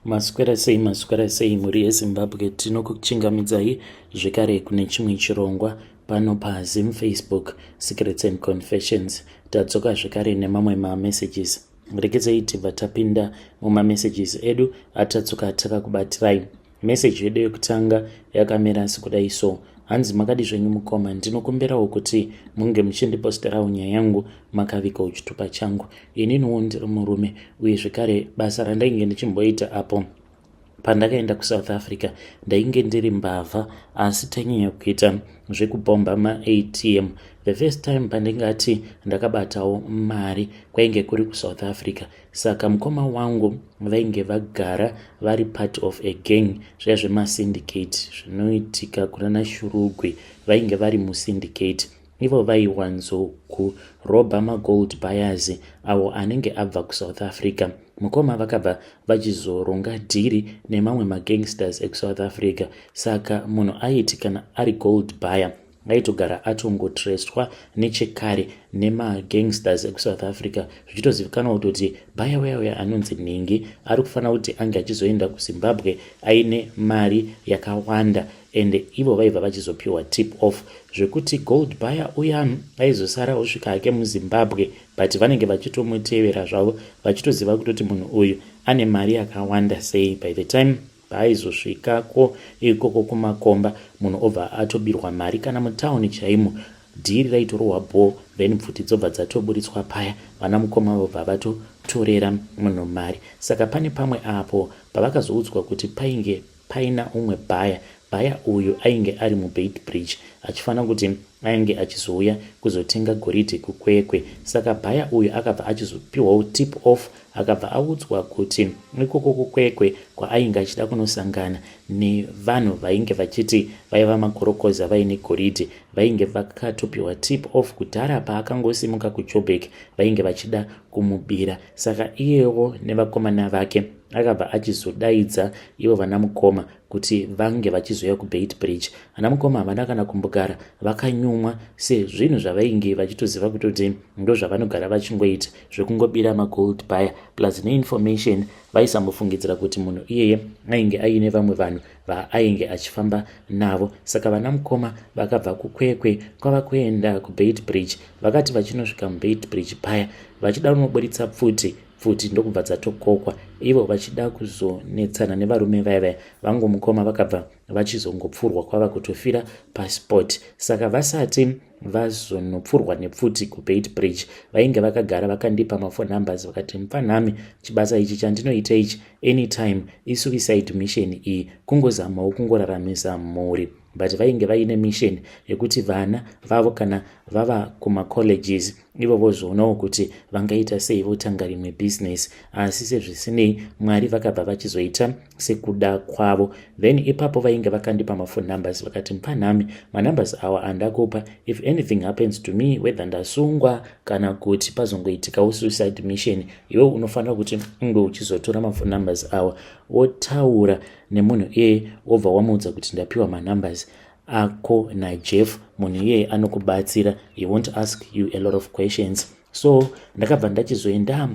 Maswera sei, maswera sei mhuri yeZimbabwe, tinokuchingamidzai zvekare kune chimwe chirongwa pano paZim Facebook Secrets and Confessions. Tadzoka zvekare nemamwe mamessages. Regedzai tibva tapinda mumamessages edu atadzoka takakubatirai. Message yedu yekutanga yakamira sekudai so. Hanzi makadi zvenyu mukoma, ndinokumbirawo kuti munge muchindiposterawo nyaya yangu makavigawo chitupa changu. Ininiwo ndiri murume uye zvekare basa randainge ndichimboita apo pandakaenda kuSouth Africa ndainge ndiri mbavha, asi tainyanya kuita zvekubhomba maATM. The first time pandingati ndakabatawo mari kwainge kuri kuSouth Africa. Saka mukoma wangu vainge vagara vari part of a gang, zviya zvemasyndicate zvinoitika kunana Shurugwi. Vainge vari musyndicate ivo, vaiwanzokurobha magold buyers avo anenge abva kuSouth Africa. Mukoma vakabva vachizoronga dhiri nemamwe magangsters ekuSouth Africa. Saka munhu aiti kana ari gold buyer aitogara atongotrestwa nechekare nemagangsters ekuSouth Africa, zvichitozivikanwa kutoti buyer uya uya anonzi nhingi ari kufanira kuti ange achizoenda kuZimbabwe aine mari yakawanda, ende ivo vaibva vachizopiwa tip off zvekuti gold buyer uya aizosara osvika hake muZimbabwe, but vanenge vachitomutevera zvavo, vachitoziva kutoti munhu uyu ane mari yakawanda sei. By the time paaizosvikako ikoko kumakomba, munhu obva atobirwa mari kana mutauni chaimo. Dhiri raitorohwa bho, then pfuti dzobva dzatoburitswa paya, vana mukoma vobva vatotorera munhu mari. Saka pane pamwe apo pavakazoudzwa kuti painge paina umwe buyer. Buyer uyu ainge ari muBeitbridge, achifanira kuti ainge achizouya kuzotenga goridhe kuKwekwe. Saka buyer uyu akabva achizopiwawo tip off, akabva audzwa kuti ikoko kuKwekwe kwaainge achida kunosangana nevanhu vainge vachiti vaiva makorokoza vaine goridhe. Vainge vakatopiwa tip off kudhara paakangosimuka kuJoburg, vainge vachida kumubira. Saka iyewo nevakomana vake akabva achizodaidza ivo vana mukoma kuti vange vachizouya kuBeitbridge. Vana mukoma havana kana kumbogara vakanyumwa, sezvinhu zvavainge vachitoziva kutoti ndo zvavanogara vachingoita zvekungobira magold buyer, plus neinformation vaisambofungidzira kuti munhu iyeye ainge aine vamwe vanhu vaainge achifamba navo. Saka vana mukoma vakabva kuKwekwe kwava kuenda kuBeitbridge. Vakati vachinosvika muBeitbridge paya, vachida kunoburitsa pfuti, pfuti ndokubva dzatokokwa. Ivo vachida kuzonetsana nevarume vaya vaya, vangu mukoma vakabva vachizongopfurwa kwava kutofira paspot. Saka vasati vazonopfurwa nepfuti kuBeitbridge, vainge vakagara vakandipa maphone numbers, vakati, "Mupfanhami, chibasa ichi chandinoita ichi, anytime isuicide mission iyi, kungozamawo kungoraramisa mhuri." But vainge vaine mission yekuti vana vavo kana vava kumacolleges, ivo vozoonawo kuti vangaita sei, votanga rimwe business. Asi sezvisinei, Mwari vakabva vachizoita sekuda kwavo. Then ipapo vainge vakandipa maphone numbers, vakati, "Mupfanhami, manumbers awa andakupa, if anything happens to me, whether ndasungwa kana kuti pazongoitikawo suicide mission, iwe unofanira kuti unge uchizotora maphone numbers awa, wotaura nemunhu iyeye, wobva wamuudza kuti ndapiwa manumbers ako naJeff. Munhu iyeye anokubatsira, he won't ask you a lot of questions." So ndakabva ndachizoenda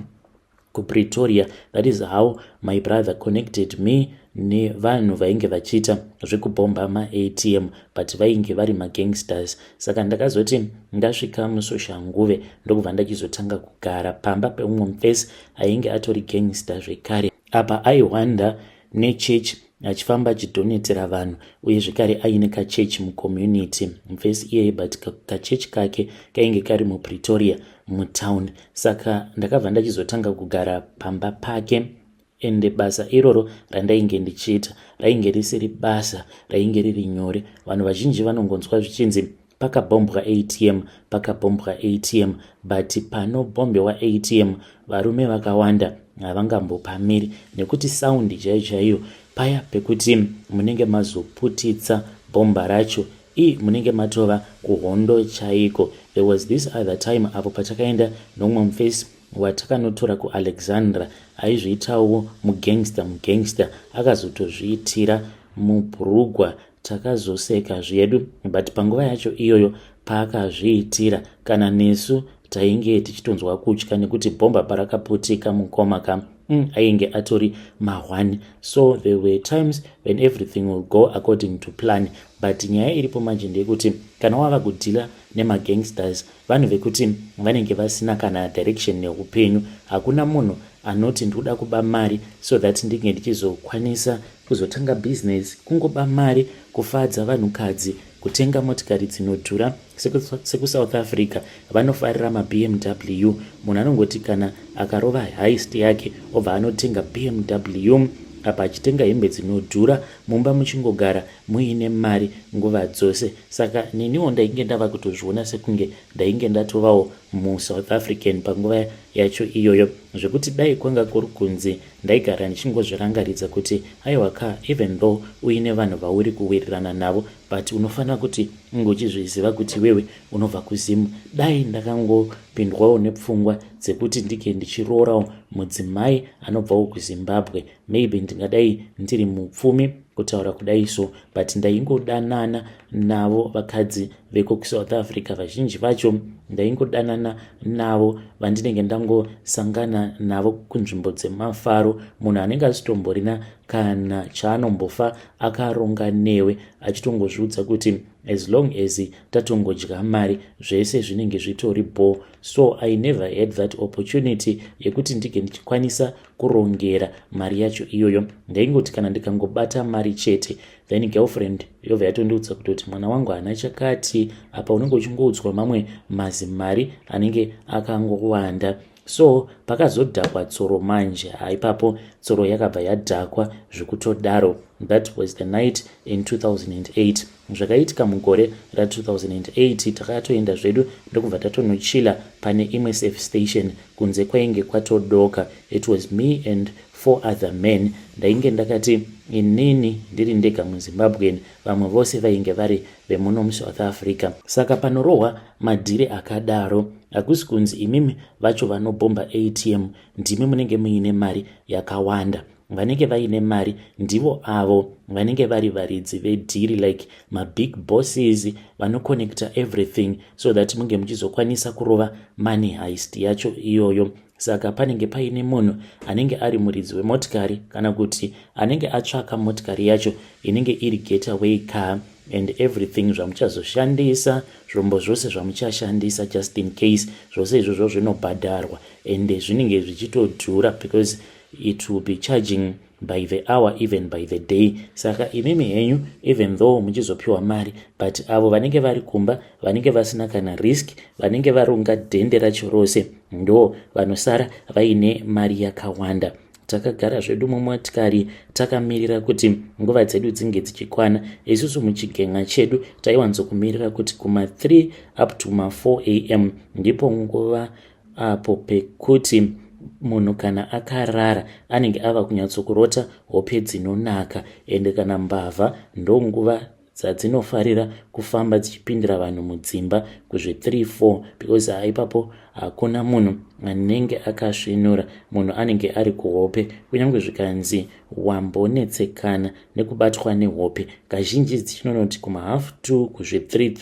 kuPretoria. That is how my brother connected me nevanhu vainge vachiita zvekubhomba maATM, but vainge vari magangsters. Saka ndakazoti ndasvika muSoshanguve, ndokubva ndachizotanga kugara pamba peumwe mufesi ainge atori gangster zvekare. Apa aihwanda nechechi, achifamba achidonetera vanhu, uye zvekare aine kachechi mucommunity, mufesi iyeye, but kachechi kake kainge kari muPretoria mutown. Saka ndakabva ndachizotanga kugara pamba pake, ende basa iroro randainge ndichiita rainge risiri basa rainge riri nyore. Vanhu vazhinji vanongonzwa zvichinzi pakabhombwa ATM, pakabhombwa ATM, but panobhombewa ATM varume vakawanda havangambopamiri, nekuti sound chaiyo chaiyo paya pekuti munenge mazoputitsa bhomba racho i munenge matova kuhondo chaiko. There was this other time apo patakaenda nomumwe mufesi watakanotora kuAlexandra, aizviitawo mugangster. Mugangster akazotozviitira mubhurugwa. Takazoseka zvedu, but panguva yacho iyoyo paakazviitira, kana nesu tainge tichitonzwa kutya, nekuti bhomba parakaputika, mukoma ka. Ainge atori ma1. So there were times when everything will go according to plan, but nyaya iripo manje ndeyekuti kana wava kudeala nemagangsters, vanhu vekuti vanenge vasina kana direction neupenyu. Hakuna munhu anoti ndikuda kuba mari so that ndinge ndichizokwanisa kuzotanga business. Kungoba mari kufadza vanhukadzi, kutenga motikari dzinodhura. SekuSouth Africa vanofarira maBMW. Munhu anongoti kana akarova heist yake, obva anotenga BMW, apa achitenga hembe dzinodhura, mumba muchingogara muine mari nguva dzose. Saka neniwo ndainge ndava kutozviona sekunge ndainge ndatovawo muSouth African panguva yacho iyoyo, zvekuti dai kwanga kuri kunzi ndaigara ndichingozvirangaridza kuti aiwa ka, even though uine vanhu vauri kuwirirana navo, but unofanira kuti unge uchizviziva kuti iwewe unobva kuZimu. Dai ndakangopindwawo nepfungwa dzekuti ndinge ndichiroorawo mudzimai anobvawo kuZimbabwe, maybe ndingadai ndiri mupfumi kutaura kudai so. But ndaingodanana navo vakadzi veko kuSouth Africa, vazhinji vacho ndaingodanana navo vandinenge ndangosangana navo kunzvimbo dzemafaro. Munhu anenge asitomborina kana chaanombofa akaronga newe, achitongozviudza kuti as long as tatongodya mari, zvese zvinenge zvitori bo. So I never had that opportunity yekuti ndinge ndichikwanisa kurongera mari yacho iyoyo. Ndaingoti kana ndikangobata mari chete, then girlfriend yobva yatondiudza kutoti mwana wangu haana chakati. Apa unenge uchingoudzwa mamwe mazimari anenge akangowanda. So pakazodhakwa tsoro manje, haipapo tsoro yakabva yadhakwa zvekutodaro. That was the night in 2008. Zvakaitika mugore ra2008, takatoenda zvedu ndokubva tatonochila pane imwe safe station. Kunze kwainge kwatodoka. It was me and four other men. Ndainge ndakati inini ndiri ndega muZimbabwean, vamwe vose vainge vari vemuno muSouth Africa. Saka panorohwa madhiri akadaro, hakusi kunzi imimi vacho vanobhomba ATM ndimi munenge muine mari yakawanda. Vanenge vaine mari ndivo avo vanenge vari varidzi vedhiri, like mabig bosses vanoconnecta everything so that munge muchizokwanisa kurova money heist yacho iyoyo. Saka panenge paine munhu anenge ari muridzi wemotikari kana kuti anenge atsvaka motikari yacho inenge iri getaway car and everything zvamuchazoshandisa, zvombo zvose zvamuchashandisa just in case, zvose izvozvo zvinobhadharwa and zvinenge zvichitodhura because it will be charging by the hour, even by the day. Saka imimi henyu, even though muchizopiwa mari, but avo vanenge vari kumba, vanenge vasina kana risk, vanenge varonga dhende racho rose, ndo vanosara vaine mari yakawanda. Takagara zvedu mumotikari takamirira kuti nguva dzedu dzinge dzichikwana. Isusu muchigenga chedu taiwanzokumirira kuti kuma3 up to ma4 am, ndipo nguva apo pekuti munhu kana akarara anenge ava kunyatsokurota hope dzinonaka. Ende kana mbavha, ndonguva dzadzinofarira kufamba dzichipindira vanhu mudzimba kuzve3 4, because haipapo hakuna munhu anenge akasvinura, munhu anenge ari kuhope. Kunyange zvikanzi wambonetsekana nekubatwa nehope, kazhinji dzichinonoti kuma 2:30 kuzve3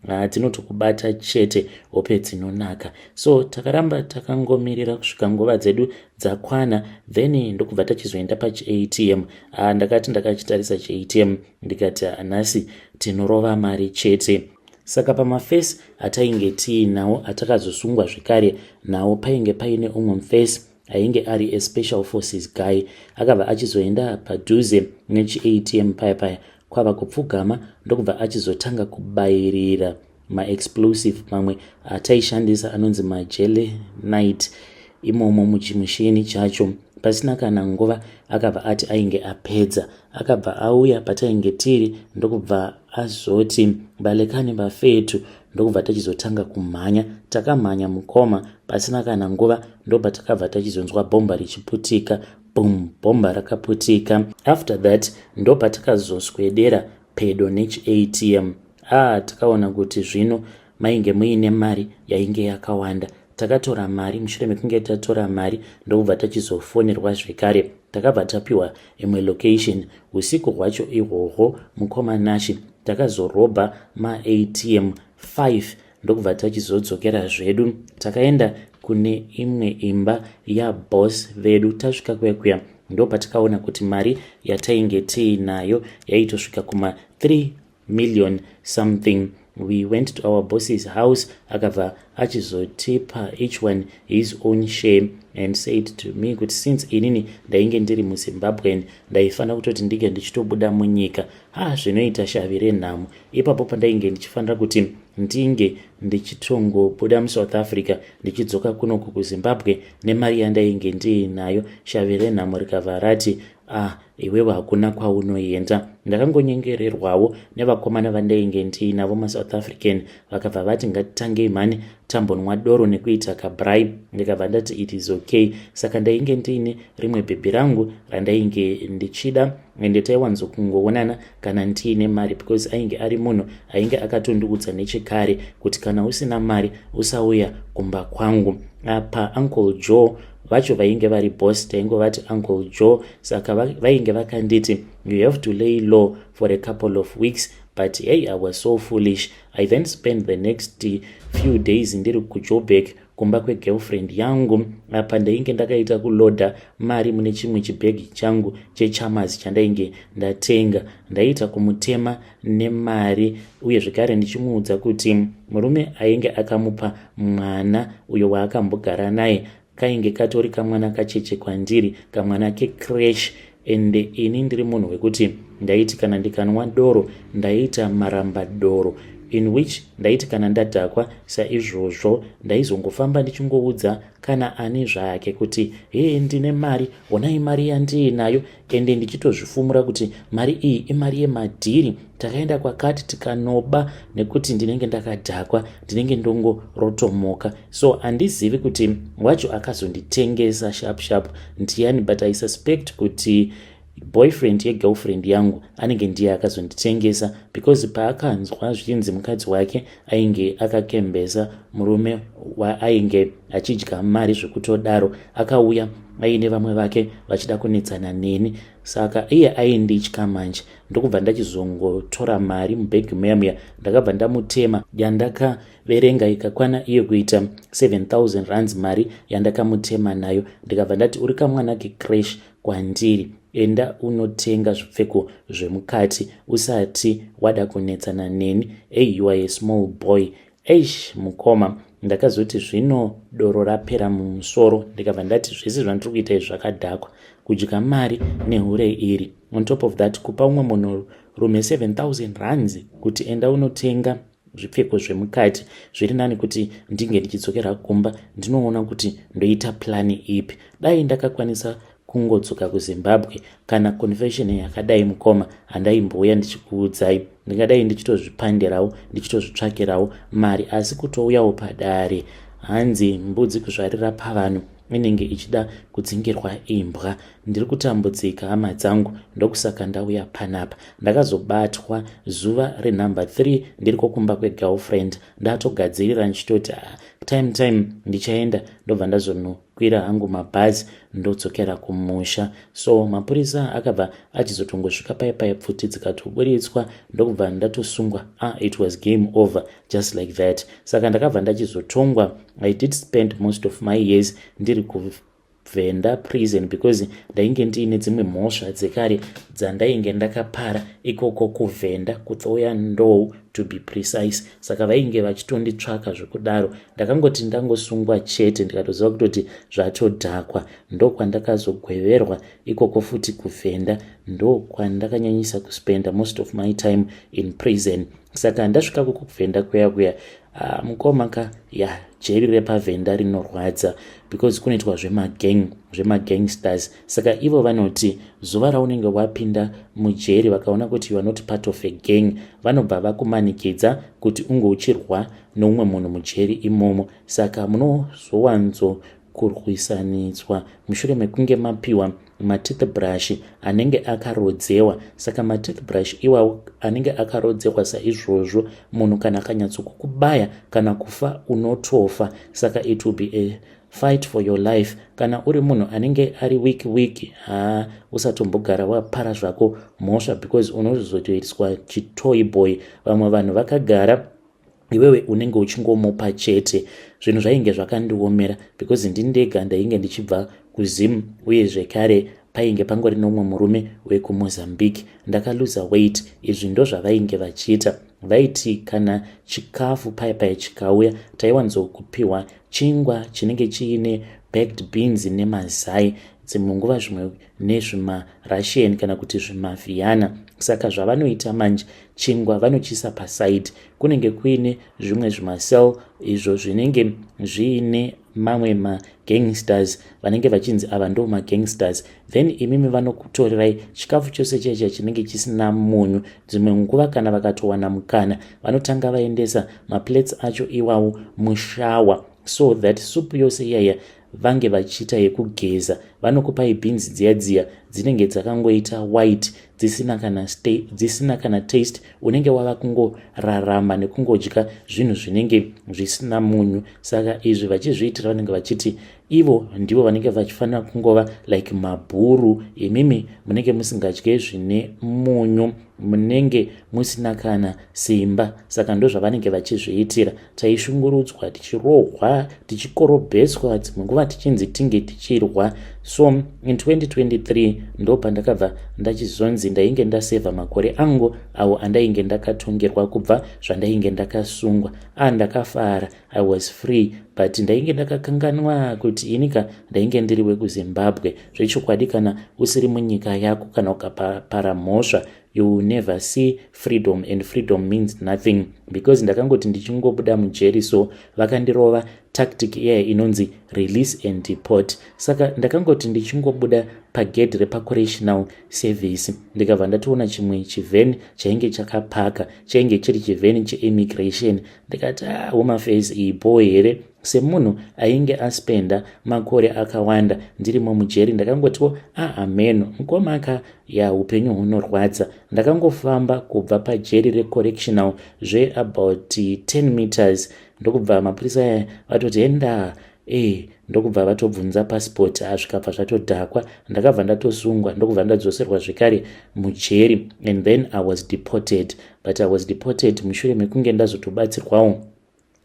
3 dzinotokubata chete, hope dzinonaka. So takaramba takangomirira kusvika nguva dzedu dzakwana, then ndokubva tachizoenda pachiATM. Ndakati ndakachitarisa chiATM, ndikati nhasi tinorova mari chete. Saka pamafesi atainge tiinawo atakazosungwa zvekare nawo, painge paine umwe mufesi ainge ari especial forces guy. Akabva achizoenda padhuze nechiATM paya paya, kwava kupfugama, ndokubva achizotanga kubayirira maexplosive mamwe ataishandisa anonzi magelenite imomo muchimushini chacho. Pasina kana nguva akabva ati ainge apedza. Akabva auya patainge tiri, ndokubva azoti, "Balekani bafethu." Ndokubva tachizotanga kumhanya. Takamhanya mukoma, pasina kana nguva ndobva takabva tachizonzwa bhomba richiputika. Bum, bhomba rakaputika. After that ndopatakazoswedera pedo nechiATM. Ah, takaona kuti zvino mainge muine mari yainge yakawanda. Takatora mari. Mushure mekunge tatora mari, ndokubva tachizofonerwa zvekare. Takabva tapiwa imwe location usiku hwacho ihwohwo. Mukoma Nashi, takazorobha maATM 5, ndokubva tachizodzokera zvedu. Takaenda kune imwe imba yaboss vedu. Tasvika kuya kuya, ndopatakaona kuti mari yatainge tiinayo yaitosvika kuma 3 million something. We went to our boss's house, akabva achizotipa each one his own share and said to me kuti since inini ndainge ndiri muZimbabwean, ndaifanira kutoti ndinge ndichitobuda munyika. Ha, zvinoita shavi renhamo. Ipapo pandainge ndichifanira kuti ndinge ndichitongobuda muSouth Africa ndichidzoka kunoku kuZimbabwe nemari yandainge ndiinayo, shavi renhamo rikabva rati, "Ah, iwewe hakuna kwaunoenda." Ndakangonyengererwawo nevakomana vandainge ndiinavo, maSouth African, vakabva vati, "Ngatitangei mhani tambonwa doro nekuita kabraai." Ndikabva ndati, "It is okay." Saka ndainge ndiine rimwe bhebhi rangu randainge ndichida, ende taiwanzokungoonana kana ndiine mari, because ainge ari munhu ainge akatondiudza nechekare kuti kana usina mari usauya kumba kwangu. Apa Uncle Joe vacho vainge vari boss, taingovati Uncle Joe, saka vainge vakanditi, "You have to lay low for a couple of weeks." But hey, I was so foolish. I then spent the next few days ndiri kuJoburg kumba kwegirlfriend yangu. Apa ndainge ndakaita kuloda mari mune chimwe chibhegi changu chechamas chandainge ndatenga. Ndaiita kumutema nemari, uye zvekare ndichimuudza kuti murume ainge akamupa mwana uyo waakambogara naye kainge katori kamwana kacheche kwandiri, kamwana kecreche. Ende ini ndiri munhu wekuti ndaiti kana ndikanwa doro ndaiita maramba doro, in which ndaiti kana ndadhakwa saizvozvo ndaizongofamba ndichingoudza kana ani zvake kuti, "Hee, ndine mari, onai mari yandiinayo," ende ndichitozvifumura kuti mari iyi imari yemadhiri, takaenda kwakati tikanoba, nekuti ndinenge ndakadhakwa, ndinenge ndongorotomoka. So handizivi kuti wacho akazonditengesa sharp sharp ndiani, but I suspect kuti boyfriend yegirlfriend yangu anenge ndiye akazonditengesa, because paakanzwa zvichinzi mukadzi wake ainge akakembesa murume waainge achidya mari zvekutodaro, akauya aine vamwe vake vachida kunetsana neni. Saka iye ainditya manje, ndokubva ndachizongotora mari mubhegi muya muya, ndakabva ndamutema yandakaverenga ikakwana iyo kuita 7000 rands, mari yandakamutema nayo. Ndikabva ndati, "Uri kamwana kecreche kwandiri, enda unotenga zvipfeko zvemukati usati wada kunetsana neni. Ei, you are a small boy." Eish, mukoma, ndakazoti zvino doro rapera mumusoro, ndikabva ndati zvese zvandiri kuita izvi zvakadhakwa, kudya mari nehure iri. On top of that, kupa umwe munhu rume 7000 rands kuti enda unotenga zvipfeko zvemukati, zviri nani kuti ndinge ndichidzokera kumba ndinoona kuti ndoita plani ipi. Dai ndakakwanisa kungodzoka kuZimbabwe, kana confession yakadai, mukoma, handaimbouya ndichikuudzai. Ndingadai ndichitozvipandirawo, ndichitozvitsvakirawo mari, asi kutouyawo padare, hanzi mbudzi kuzvarira pavanhu inenge ichida kudzingirwa imbwa. Ndiri kutambudzika, hama dzangu, ndokusaka ndauya panapa. Ndakazobatwa zuva renumber 3 ndiri kokumba kwegirlfriend, ndatogadzirira ndichitoti, ah, time time ndichaenda, ndobva ndazonokwira hangu mabhazi ndodzokera kumusha. So mapurisa akabva achizotongosvika pai pai, pfuti dzikatoburitswa, ndokubva ndatosungwa. Ah, it was game over just like that. Saka ndakabva ndachizotongwa. I did spend most of my years ndiri kuVhenda prison, because ndainge ndiine dzimwe mhosva dzekare dzandainge ndakapara ikoko kuVhenda, kuThohoyandou to be precise. Saka vainge vachitonditsvaka zvekudaro. Ndakangoti ndangosungwa chete, ndikatoziva kutoti zvatodhakwa. Ndokwandakazogweverwa ikoko futi kuVhenda, ndokwandakanyanyisa kuspenda most of my time in prison. Saka ndasvika kukuvhenda kuya kuya, uh, mukoma ka, ya, jeri repaVhenda rinorwadza because kunoitwa zvemagang, zvemagangsters. Saka ivo vanoti zuva raunenge wapinda mujeri, vakaona kuti you are not part of a gang, vanobva vakumanikidza kuti unge uchirwa noumwe munhu mujeri imomo. Saka munozowanzo kurwisanidzwa mushure mekunge mapiwa matoothbrush anenge akarodzewa. Saka matoothbrush iwawo anenge akarodzerwa saizvozvo, munhu kana akanyatsokukubaya, kana kufa unotofa. Saka it will be a fight for your life. Kana uri munhu anenge ari weak weak, ha, usatombogara wapara zvako mhosva, because unozotoitiswa chitoy boy vamwe vanhu vakagara. Iwewe unenge uchingomupa chete. Zvinhu zvainge zvakandiomera because ndini ndega ndainge ndichibva kuZim, uye zvekare painge pangori nomumwe murume wekuMozambique. Ndakaluza weight. Izvi ndozvavainge vachiita. Vaiti kana chikafu paya paya chikauya, taiwanzokupiwa chingwa chinenge chiine baked beans nemazai, dzimwe nguva zvimwe nezvimaRussian kana kuti zvimavhiyana. Saka zvavanoita manje, chingwa vanochiisa paside. Kunenge kuine zvimwe zvimacell izvo zvinenge zviine mamwe magangsters vanenge vachinzi ava ndo magangsters. Then imimi vanokutorerai chikafu chose chaicha chinenge chisina munyu. Dzimwe nguva kana vakatowana mukana, vanotanga vaendesa maplates acho iwawo mushower so that supu yose iyaya vange vachiita yekugeza. Vanokupai bhinzi dziya dziya dzinenge dzakangoita white, dzisina kana taste. Unenge wava kungorarama nekungodya zvinhu zvinenge zvisina munyu. Saka izvi vachizviitira, vanenge vachiti ivo ndivo vanenge vachifanira kungova like mabhuru. Imimi munenge musingadye zvine munyu, munenge musina kana simba. Saka ndo zvavanenge vachizviitira. Taishungurudzwa, tichirohwa, tichikorobheswa, dzimwe nguva tichinzi tinge tichirwa. So in 2023 ndo pandakabva ndachizonzi ndainge ndasevha makore angu awo andainge ndakatongerwa kubva zvandainge ndakasungwa. A, ndakafara, I was free, but ndainge ndakakanganwa kuti inika ndainge ndiri wekuZimbabwe. Zvechokwadi, kana usiri munyika yako, kana ukapara mhosva, you will never see freedom, and freedom means nothing, because ndakangoti ndichingobuda mujeri, so vakandirova tactic iyaya inonzi release and deport. Saka ndakangoti ndichingobuda pagedhi repaCorrectional Service, ndikabva ndatoona chimwe chivan chainge chakapaka, chainge chiri chivan cheimmigration. Ndikati, "Ah, Home Affairs iyi bho here?" Semunhu ainge aspenda makore akawanda ndirimo mujeri, ndakangotiwo, "Ahameno, ah, mukomaka ya, upenyu hunorwadza." Ndakangofamba kubva pajeri reCorrectional zveabout 10 meters, ndokubva mapurisa aya vatoti, "Enda e." Ndokubva vatobvunza pasipoti, zvikabva zvatodhakwa. Ndakabva ndatosungwa, ndokubva ndadzoserwa zvekare mujeri, and then I was deported. But I was deported mushure mekunge ndazotobatsirwawo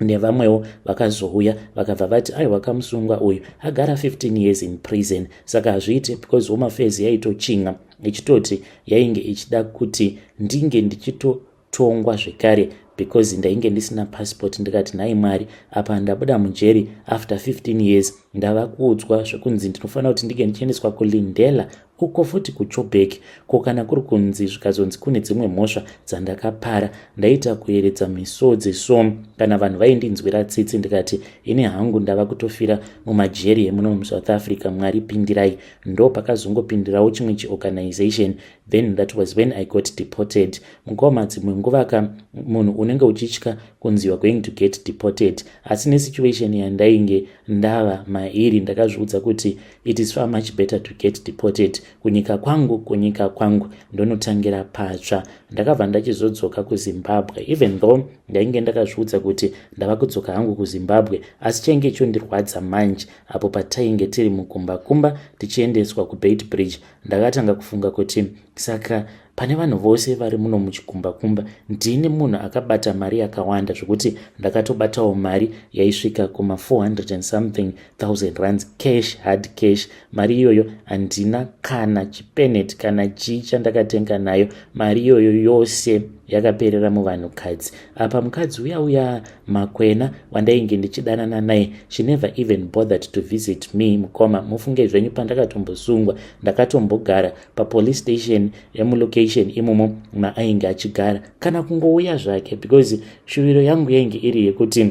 nevamwewo vakazouya, vakabva vati, "Aiwa, kamusungwa uyu agara 15 years in prison, saka hazviiti," because Home Affairs yaitochinga ichitoti yainge ichida kuti ndinge ndichitotongwa zvekare because ndainge ndisina passport. Ndikati, "Nhai Mwari, apa ndabuda mujeri after 15 years, ndava kuudzwa zvekunzi ndinofanira kuti ndinge ndichiendeswa kuLindela uko futi kuJoburg. Ko kana kuri kunzi zvikazonzi kune dzimwe mhosva dzandakapara?" Ndaita kuyeredza misodzi. So kana vanhu vaindinzwira tsitsi, ndikati, "Ini hangu ndava kutofira mumajeri emuno muSouth Africa. Mwari pindirai." Ndo pakazongopindirawo chimwe chiorganization. Then that was when I got deported. Mukoma, dzimwe nguva ka munhu unenge uchitya kunzi you are going to get deported, asi nesituation yandainge ndava mairi, ndakazviudza kuti it is far much better to get deported kunyika kwangu. Kunyika kwangu ndonotangira patsva. Ndakabva ndachizodzoka kuZimbabwe. Even though ndainge ndakazviudza kuti ndava kudzoka hangu kuZimbabwe, asi chainge chondirwadza manje, apo patainge tiri mukumbakumba tichiendeswa kuBeitbridge, ndakatanga kufunga kuti saka pane vanhu vose vari muno muchikumbakumba, ndini munhu akabata mari yakawanda, zvokuti ndakatobatawo mari yaisvika kuma400 and something thousand rands cash, hard cash. Mari iyoyo handina kana chipeneti kana chii chandakatenga nayo. Mari iyoyo yose yakaperera muvanhukadzi. Apa mukadzi uya uya makwena wandainge ndichidanana naye, she never even bothered to visit me. Mukoma, mufunge zvenyu, pandakatombosungwa, ndakatombogara papolice station yemulocation imomo maainge achigara, kana kungouya zvake, because shuviro yangu yainge iri yekuti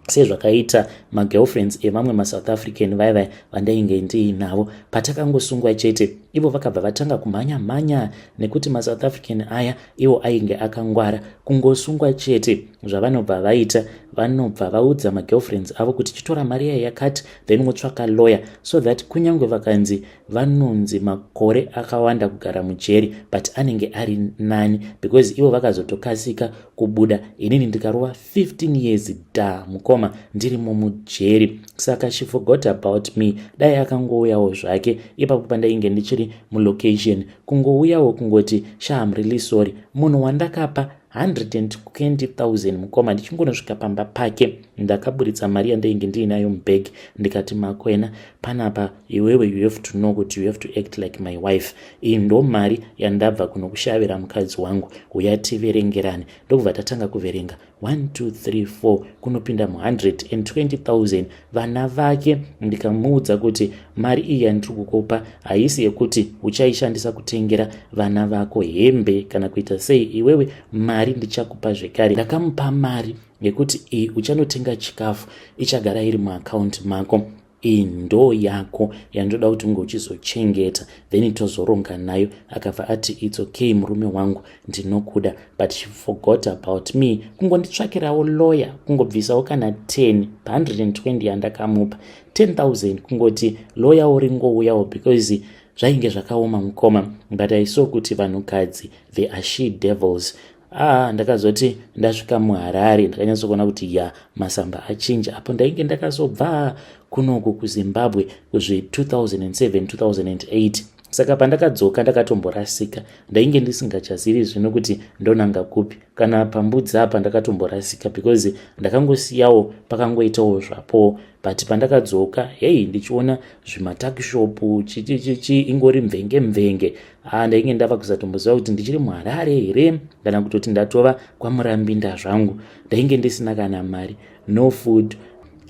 sezvakaita magirlfriends evamwe maSouth African vaiva vandainge ndiinavo, patakangosungwa chete, ivo vakabva vatanga kumhanya mhanya, nekuti maSouth African aya iwo ainge akangwara. Kungosungwa chete, zvavanobva vaita, vanobva vaudza magirlfriends avo kuti chitora mari yayo yakati, then wotsvaka lawyer, so that kunyange vakanzi vanonzi makore akawanda kugara mujeri, but anenge ari nani because ivo vakazotokasika kubuda. Inini ndikarova 15 years da, mukoma, ndirimo mujeri. Saka she forgot about me. Dai akangouyawo zvake ipapo pandainge ndichiri mulocation, kungouyawo kungoti, "Sha, I'm really sorry." Munhu wandakapa 120,000 mukoma. Ndichingonosvika pamba pake, ndakaburitsa mari yandainge ndiinayo mubhegi, ndikati, "Makwena panapa iwewe, you have to know kuti you have to act like my wife. Iyi ndo mari yandabva kunokushavira mukadzi wangu, uya tiverengerane." Ndokubva tatanga kuverenga 1 2 3 4, kunopinda mu120,000. Vana vake ndikamuudza kuti mari iyi yandiri kukupa haisi yekuti uchaishandisa kutengera vana vako hembe kana kuita sei. Iwewe mari ndichakupa zvekare. Ndakamupa mari yekuti iyi uchanotenga chikafu, ichagara iri muakaunti mako. Iyi ndo yako yandoda kuti unge uchizochengeta, then tozoronga nayo. Akabva ati, "It's okay, murume wangu, ndinokuda." But she forgot about me. Kungonditsvakirawo lawyer, kungobvisawo kana 10 pa120 yandakamupa, 10,000, kungoti lawyer ringouyawo, because zvainge zvakaoma mukoma. But I saw kuti vanhukadzi, they are she devils. Ah, ndakazoti ndasvika muHarare, ndakanyatsokuona kuti ya, masamba achinja. Apo ndainge ndakazobva kunoku kuZimbabwe kuzvi 2007 2008. Saka pandakadzoka ndakatomborasika, ndainge ndisingachazivi zvino kuti ndonanga kupi. Kana pambudzi apa ndakatomborasika, because ndakangosiyawo pakangoitawo zvapo. But pandakadzoka, hei, ndichiona zvimatuckshop, chichichichi, ingori mvenge mvenge. Ha, ndainge ndava kusatomboziva kuti ndichiri muHarare here kana kutoti ndatova kwaMurambinda zvangu. Ndainge ndisina kana mari, no food.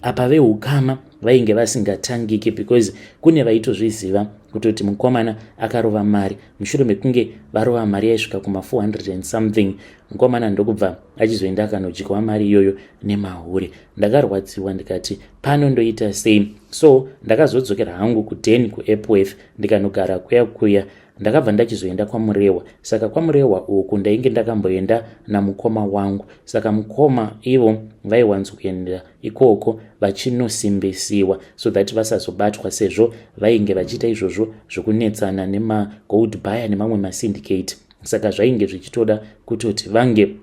Apa veukama vainge vasingatangiki, because kune vaitozviziva kutoti mukomana akarova mari. Mushure mekunge varova mari yaisvika kuma400 and something, mukomana ndokubva achizoenda akanodyiwa mari iyoyo nemahure. Ndakarwadziwa, ndikati pano ndoita sei? So ndakazodzokera hangu kudhen kuEpworth, ndikanogara kuya kuya. Ndakabva ndachizoenda kwaMurehwa. Saka kwaMurehwa uku ndainge ndakamboenda namukoma wangu. Saka mukoma ivo vaiwanzokuenda ikoko vachinosimbisiwa so that vasazobatwa, sezvo vainge vachiita izvozvo zvokunetsana nemagold buyer nemamwe masyndicate. Saka zvainge zvichitoda kutoti vange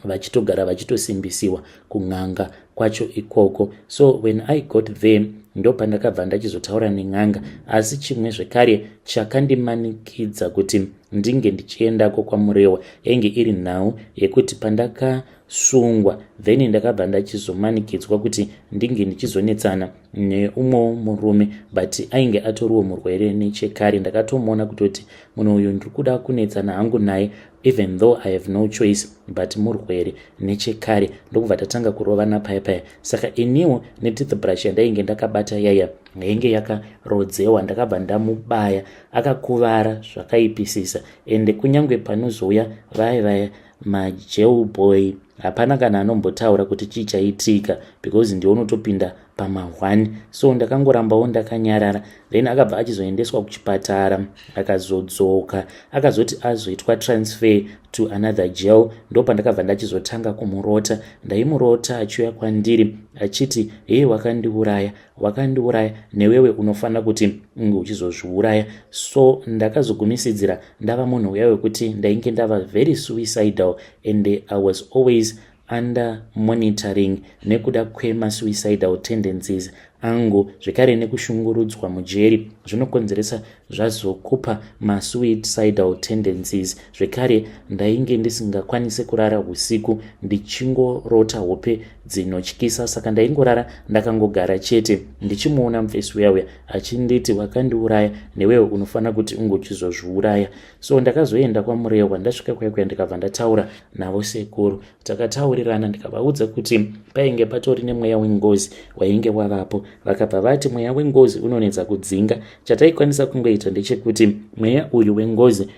vachitogara vachitosimbisiwa kun'anga kwacho ikoko. So when I got there, ndo pandakabva ndachizotaura nen'anga. Asi chimwe zvekare chakandimanikidza kuti ndinge ndichiendako kwaMurehwa yainge iri nhau yekuti pandakasungwa, then ndakabva ndachizomanikidzwa kuti ndinge ndichizonetsana neumwewo murume, but ainge atoriwo murwere nechekare. Ndakatomuona kutoti munhu uyu ndiri kuda kunetsana hangu naye, even though I have no choice, but murwere nechekare. Ndokubva tatanga kurovana paya paya. Saka iniwo netoothbrush yandainge ndakabata yaya yainge yakarodzewa, ndakabva ndamubaya, akakuvara zvakaipisisa. Ende kunyange panozouya vaya vaya majail boy, hapana kana anombotaura kuti chii chaitika, because ndiwo unotopinda pama1. So ndakangorambawo ndakanyarara. Then akabva achizoendeswa kuchipatara, akazodzoka, akazoti azoitwa transfer to another jail. Ndo pandakabva ndachizotanga kumurota. Ndaimurota achiuya kwandiri achiti, "Hei, wakandiuraya, wakandiuraya, newewe unofanira kuti unge uchizozviuraya." So ndakazogumisidzira ndava munhu uya wekuti ndainge ndava very suicidal, and I was always under monitoring nekuda kwemasuicidal tendencies angu. Zvekare nekushungurudzwa mujeri zvinokonzeresa zvazokupa masuicidal tendencies. Zvekare ndainge ndisingakwanisi kurara usiku, ndichingorota hope dzinotyisa. Saka ndaingorara ndakangogara chete, ndichimuona mufesi uya uya achinditi, "Wakandiuraya, newewe unofanira kuti unge uchizozviuraya." So ndakazoenda kwaMurehwa. Ndasvika kwaikuya, ndikabva ndataura navo sekuru. Takataurirana, ndikavaudza kuti painge patori nemweya wengozi wainge wavapo. Vakabva vati mweya wengozi unonetsa kudzinga. Chataikwanisa kungoita ndechekuti mweya uyu wengozi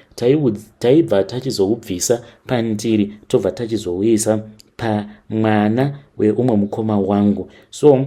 taibva tachizoubvisa pandiri, tobva tachizouisa pamwana weumwe mukoma wangu. So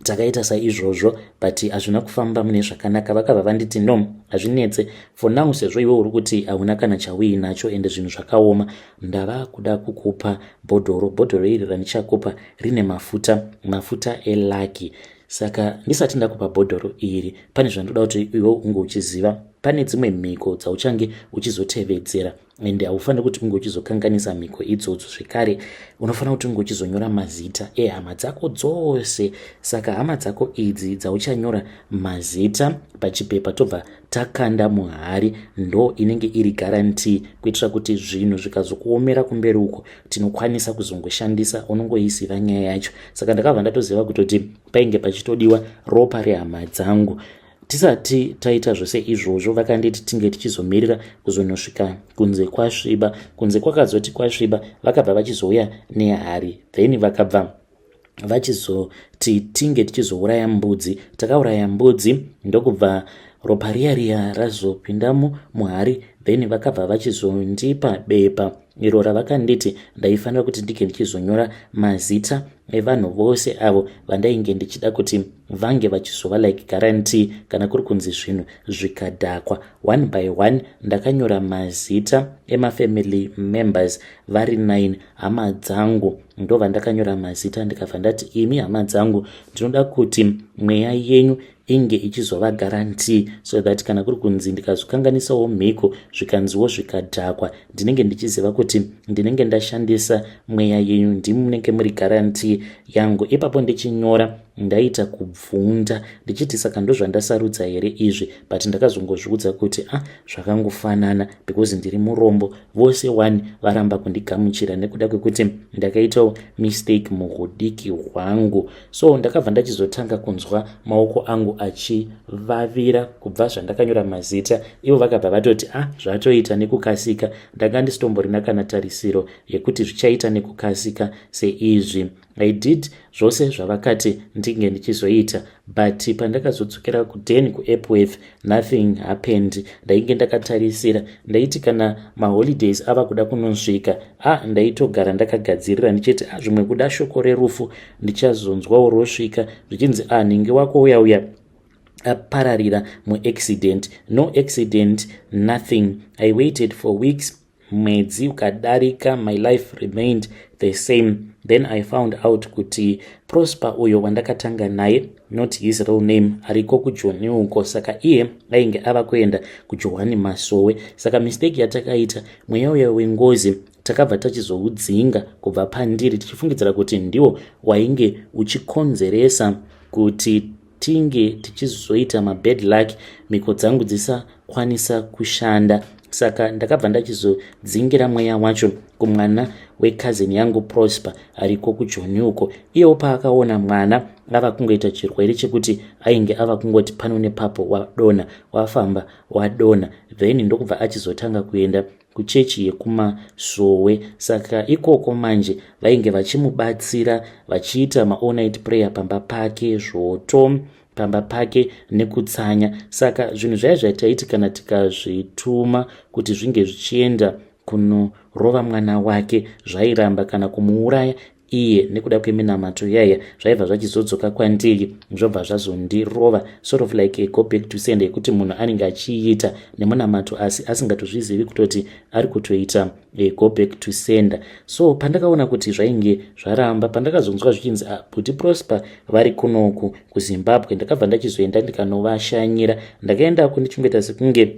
takaita saizvozvo, but hazvina kufamba mune zvakanaka. Vakabva vanditi, "No, hazvinetse. For now, sezvo iwe uri kuti hauna kana chauinacho ende zvinhu zvakaoma, ndava kuda kukupa bhodhoro. Bhodhoro iri randichakupa rine mafuta, mafuta elucky. Saka ndisati ndakupa bhodhoro iri, pane zvandoda kuti iwe unge uchiziva." Pane dzimwe mhiko dzauchange uchizotevedzera ende haufaniri kuti unge uchizokanganisa mhiko idzodzo. Zvekare unofanira kuti unge uchizonyora mazita ehama dzako dzose. Saka hama dzako idzi dzauchanyora mazita pachipepa tobva takanda muhari, ndo inenge iri guarantee kuitira kuti zvinhu zvikazokuomera kumberi uko tinokwanisa kuzongoshandisa, unongoiziva nyaya yacho. Saka ndakabva ndatoziva kutoti painge pachitodiwa ropa rehama dzangu. Tisati taita zvose izvozvo, vakanditi tinge tichizomirira kuzonosvika kunze kwasviba. Kunze kwakazoti kwasviba, vakabva vachizouya nehari, then vakabva vachizoti tinge tichizouraya mbudzi. Takauraya mbudzi, ndokubva ropa riya riya razopindamo muhari. Then vakabva vachizondipa bepa iro ravakanditi ndaifanira kuti ndinge ndichizonyora mazita evanhu vose avo vandainge ndichida kuti vange vachizova like guarantee kana kuri kunzi zvinhu zvikadhakwa. One by one ndakanyora mazita emafamily members vari 9, hama dzangu ndobva ndakanyora mazita. Ndikabva ndati, "Imi hama dzangu, ndinoda kuti mweya yenyu inge ichizova guarantee so that kana kuri kunzi ndikazokanganisawo mhiko, zvikanziwo zvikadhakwa, ndinenge ndichiziva kuti ndinenge ndashandisa mweya yenyu, ndimunenge muri guarantee yangu." Ipapo ndichinyora ndaita kubvunda ndichiti, "Saka ndozvandasarudza here izvi?" But ndakazongozviudza kuti, "Ah, zvakangofanana because ndiri murombo. Vose one varamba kundigamuchira nekuda kwekuti ndakaitawo mistake muhudiki hwangu." So ndakabva ndachizotanga kunzwa maoko angu achivavira kubva zvandakanyora mazita. Ivo vakabva vatoti, "Ah, zvatoita nekukasika." Ndanga ndisitomborina kana tarisiro yekuti zvichaita nekukasika seizvi. I did zvose zvavakati ndinge ndichizoita, but pandakazodzokera kudhen kuEpworth, nothing happened. Ndainge ndakatarisira, ndaiti kana maholidays ava kuda kunosvika, a ndaitogara ndakagadzirira ndichiti, "A, zvimwe kuda shoko rerufu ndichazonzwawo rosvika zvichinzi, a nhingi wako uya uya apararira muaccident." No accident, nothing. I waited for weeks, mwedzi ukadarika, my life remained the same. Then I found out kuti Prosper uyo wandakatanga naye, not his real name, ariko kuJoni uko. Saka iye ainge ava kuenda kuJohani Masowe. Saka mistake yatakaita, mweya uya wengozi takabva tachizoudzinga kubva pandiri, tichifungidzira kuti ndiwo wainge uchikonzeresa kuti tinge tichizoita mabad luck, mhiko dzangu dzisakwanisa kushanda. Saka ndakabva ndachizodzingira mweya wacho kumwana wecousin yangu Prosper ariko kuJoni uko. Iyewo paakaona mwana ava kungoita chirwere chekuti ainge ava kungoti pano nepapo wadonha, wafamba wadonha, then ndokubva achizotanga kuenda kuchechi yekumasowe. Saka ikoko manje vainge vachimubatsira, vachiita maall night prayer pamba pake, zvoto pamba pake nekutsanya. Saka zvinhu zvaya zvataiti kana tikazvituma kuti zvinge zvichienda kunorova mwana wake, zvairamba, kana kumuuraya iye nekuda kweminamato yaya, zvaibva zvachizodzoka kwandiri, zvobva zvazondirova, sort of like a go back to sender yekuti munhu anenge achiita nemunamato asi asingatozvizivi kutoti ari kutoita a go back to sender. So pandakaona kuti zvainge zvaramba, pandakazonzwa zvichinzi, ah, kuti Prosper vari kunoku kuZimbabwe, ndakabva ndachizoenda ndikanovashanyira. Ndakaendako ndichingoita sekunge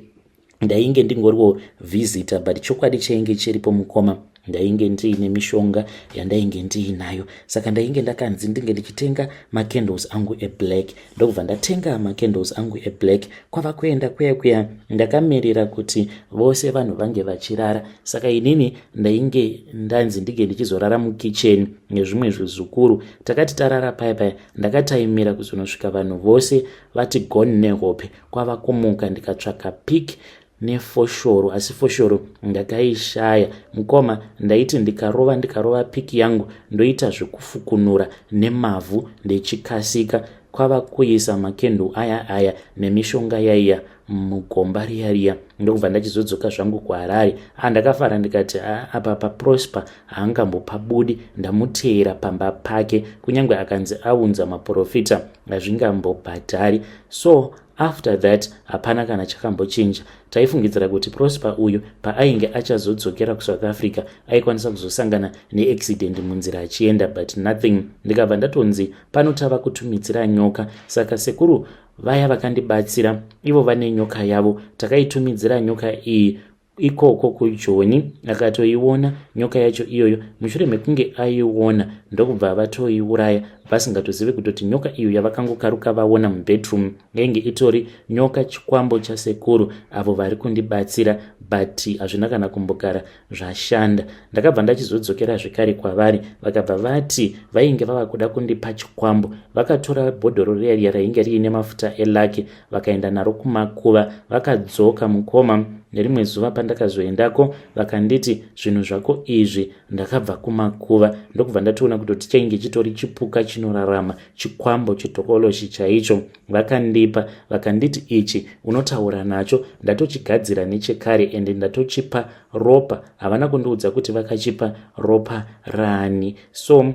ndainge ndingoriwo visitor, but chokwadi chainge chiripo, mukoma, ndainge ndiine mishonga yandainge ndiinayo. Saka ndainge ndakanzi ndinge ndichitenga macandles angu eblack. Ndokubva ndatenga macandles angu eblack, kwava kuenda kuya kuya. Ndakamirira kuti vose vanhu vange vachirara. Saka inini ndainge ndanzi ndinge ndichizorara mukicheni nezvimwe zvizukuru. Takati tarara paya paya, ndakataimira kuzonosvika vanhu vose vati gone nehope, kwava kumuka ndikatsvaka pick nefoshoro, asi foshoro ndakaishaya. Mukoma, ndaiti ndikarova ndikarova pick yangu, ndoita zvekufukunura nemavhu ndechikasika, kwava kuisa makenduru aya aya nemishonga yaiya mugomba riya riya, ndokubva ndachizodzoka zvangu kuHarare. Andakafara ndikati, "Apa paProsper haangambopabudi, ndamuteera pamba pake, kunyange akanzi aunza maprofita hazvingambobhadhari." So after that hapana kana chakambochinja. Taifungidzira kuti Prosper uyu paainge achazodzokera kuSouth Africa aikwanisa kuzosangana neaccident munzira achienda, but nothing. Ndikabva ndatonzi pano tava kutumidzira nyoka. Saka sekuru Vaya vakandibatsira ivo vane nyoka yavo. Takaitumidzira nyoka iyi ikoko kuJoni, akatoiona nyoka yacho iyoyo. Mushure mekunge aiona, ndokubva vatoiuraya, vasingatozive kutoti nyoka iyo yavakangokaruka vaona mubedroom yainge itori nyoka chikwambo chasekuru avo vari kundibatsira. But hazvina kana kumbogara zvashanda. Ndakabva ndachizodzokera zvekare kwavari, vakabva vati vainge vava kuda kundipa chikwambo. Vakatora bhodhoro riya riya rainge riine mafuta elucky, vakaenda naro kumakuva, vakadzoka. Mukoma, nerimwe zuva pandakazoendako, vakanditi, "Zvinhu zvako izvi, ndakabva kumakuva." Ndokubva ndatoona kutoti chainge chitori chipuka chinorarama, chikwambo chitokoloshi chaicho. Vakandipa, vakanditi, "Ichi unotaura nacho, ndatochigadzira nechekare, ende ndatochipa ropa." Havana kundiudza kuti vakachipa ropa rani. So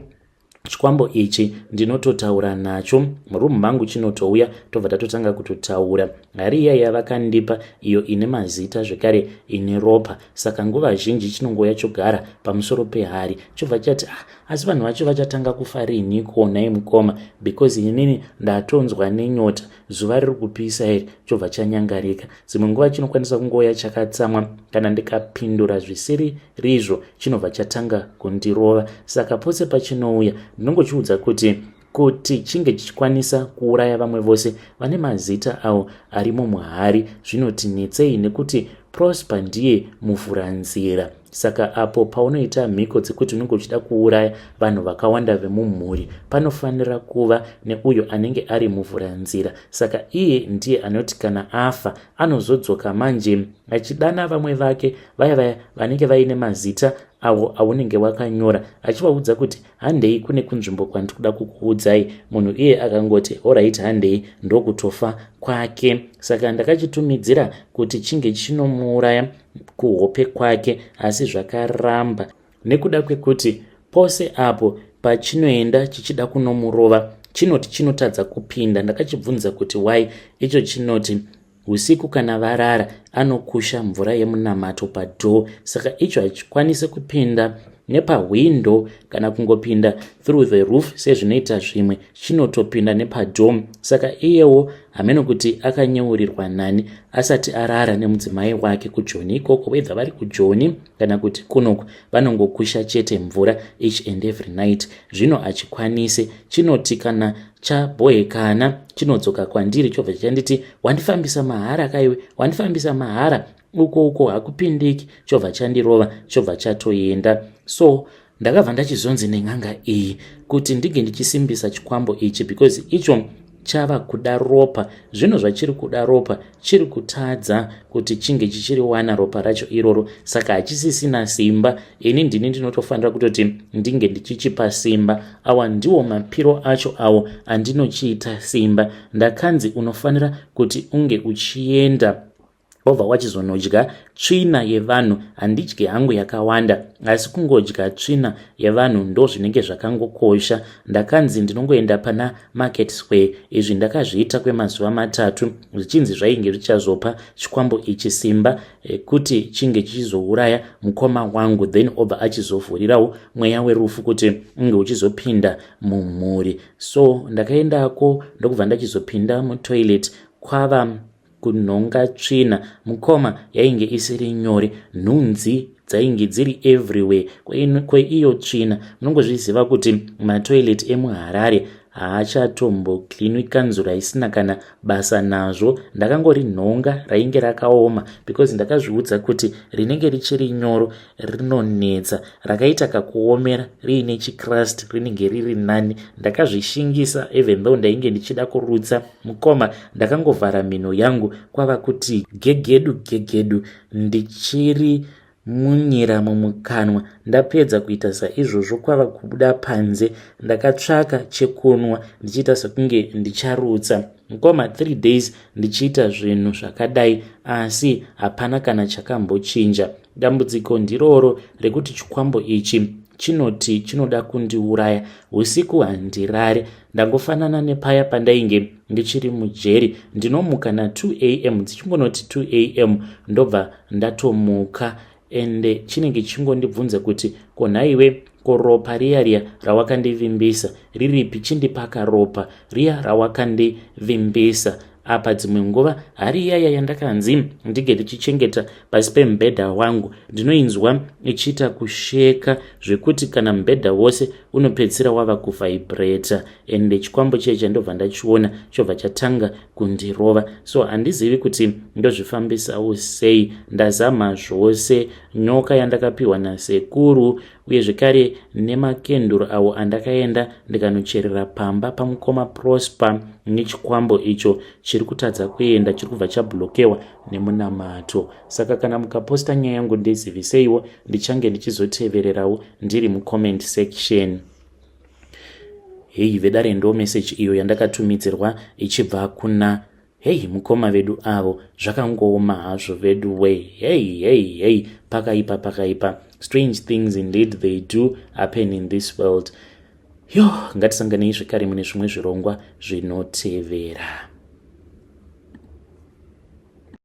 chikwambo ichi ndinototaura nacho murumu mangu, chinotouya, tobva tatotanga kutotaura. Hari iya yavakandipa iyo ine mazita zvekare, ine ropa. Saka nguva zhinji chinongouya, chogara pamusoro pehari, chobva chati, "Ah, asi vanhu vacho vachatanga kufa riniko nhai mukoma? Because inini ndatonzwa nenyota, zuva riri kupisa iri." Chobva chanyangarika. Dzimwe nguva chinokwanisa kungouya chakatsamwa. Kana ndikapindura zvisiri rizvo, chinobva chatanga kundirova. Saka pose pachinouya, ndinongochiudza kuti chinge chichikwanisa kuuraya vamwe vose vane mazita avo arimo muhari. Zvinotinetsei nekuti Prosper ndiye muvhuranzira. Saka apo paunoita mhiko dzekuti unenge uchida kuuraya vanhu vakawanda vemumhuri, panofanira kuva neuyo anenge ari muvhuranzira. Saka iye ndiye anoti kana afa, anozodzoka manje achidana vamwe vake vaya vaya vanenge vaine mazita avo aunenge wakanyora, achivaudza kuti, "Handei kune kunzvimbo kwandiri kuda kukuudzai." Munhu iye akangoti, "Alright, handei," ndokutofa kwake. Saka ndakachitumidzira kuti chinge chinomuuraya kuhope kwake, asi zvakaramba nekuda kwekuti pose apo pachinoenda chichida kunomurova, chinoti chinotadza kupinda. Ndakachibvunza kuti why, icho chinoti usiku kana varara anokusha mvura yemunamato padoor, saka icho hachikwanisi kupinda nepahwindo kana kungopinda through the roof sezvinoita zvimwe, chinotopinda nepadoor. Saka iyewo hameno kuti akanyeurirwa nani asati arara nemudzimai wake kuJoni ikoko, whether vari kuJoni kana kuti kunoku, vanongokusha chete mvura each and every night. Zvino hachikwanisi. Chinoti kana chabhohekana, chinodzoka kwandiri, chobva chanditi, "Wandifambisa mahara kaiwe, wandifambisa mahara, uko uko hakupindiki." Chobva chandirova, chobva chatoenda. So ndakabva ndachizonzi nen'anga iyi kuti ndinge ndichisimbisa chikwambo ichi, because icho chava kuda ropa. Zvino zvachiri kuda ropa, chiri kutadza kuti chinge chichiriwana ropa racho iroro, saka hachisisina simba. Ini ndini ndinotofanira kutoti ndinge ndichichipa simba. Awa ndiwo mapiro acho awo andinochiita simba. Ndakanzi unofanira kuti unge uchienda, wobva wachizonodya tsvina yevanhu. Handidyi hangu yakawanda, asi kungodya tsvina yevanhu ndo zvinenge zvakangokosha. Ndakanzi ndinongoenda pana Market Square. Izvi ndakazviita kwemazuva 3, zvichinzi zvainge zvichazopa chikwambo ichi simba kuti chinge chichizouraya mukoma wangu, then obva achizovhurirawo mweya werufu kuti unge uchizopinda mumhuri. So ndakaendako, ndokubva ndachizopinda mutoilet, kwava kunhonga tsvina. Mukoma, yainge isiri nyore. Nhunzi dzainge dziri everywhere kweiyo tsvina. Munongozviziva kuti matoilet emuHarare haachatombocleanwi, kanzuro haisina kana basa nazvo. Ndakangori nhonga, rainge rakaoma, because ndakazviudza kuti rinenge richiri nyoro rinonetsa. Rakaita kakuomera riine chicrust, rinenge riri nani. Ndakazvishingisa even though ndainge ndichida kurutsa. Mukoma, ndakangovhara mhino yangu, kwava kuti gegedu gegedu, ndichiri munyira mumukanwa. Ndapedza kuita saizvozvo, kwava kubuda panze. Ndakatsvaka chekunwa ndichiita sekunge ndicharutsa. Mukoma, 3 days ndichiita zvinhu zvakadai, asi hapana kana chakambochinja. Dambudziko ndiroro rekuti chikwambo ichi chinoti chinoda kundiuraya. Usiku handirare, ndangofanana nepaya pandainge ndichiri mujeri. Ndinomuka na2 am, dzichingonoti 2 am ndobva ndatomuka, ende chinenge chingondibvunza kuti, "Konhaiwe, ko ropa riya riya rawakandivimbisa riripi? Chindipaka ropa riya rawakandivimbisa." Apa dzimwe nguva hari iyaya yandakanzi ndige ndichichengeta pasi pemubhedha wangu ndinoinzwa ichiita kusheka zvekuti kana mubhedha wose unopedzisira wava kuvhaibhureta ende chikwambo chiye chandobva ndachiona chobva chatanga kundirova. So handizivi kuti ndozvifambisawo sei. Ndazama zvose, nyoka yandakapiwa nasekuru uye zvekare nemakenduru awo andakaenda ndikanocherera pamba pamukoma Prosper nechikwambo icho chiri kutadza kuenda, chiri kubva chablokewa nemunamato. Saka kana mukaposta nyaya yangu ndiziviseiwo, ndichange ndichizotevererawo ndiri mucomment section. Heyi vedare, ndo meseji iyo yandakatumidzirwa ichibva kuna heyi mukoma vedu avo. Zvakangooma hazvo vedu we. Hei hei hei, pakaipa, pakaipa. Strange things indeed, they do happen in this world. Yo, ngatisanganei zvekare mune zvimwe zvirongwa zvinotevera.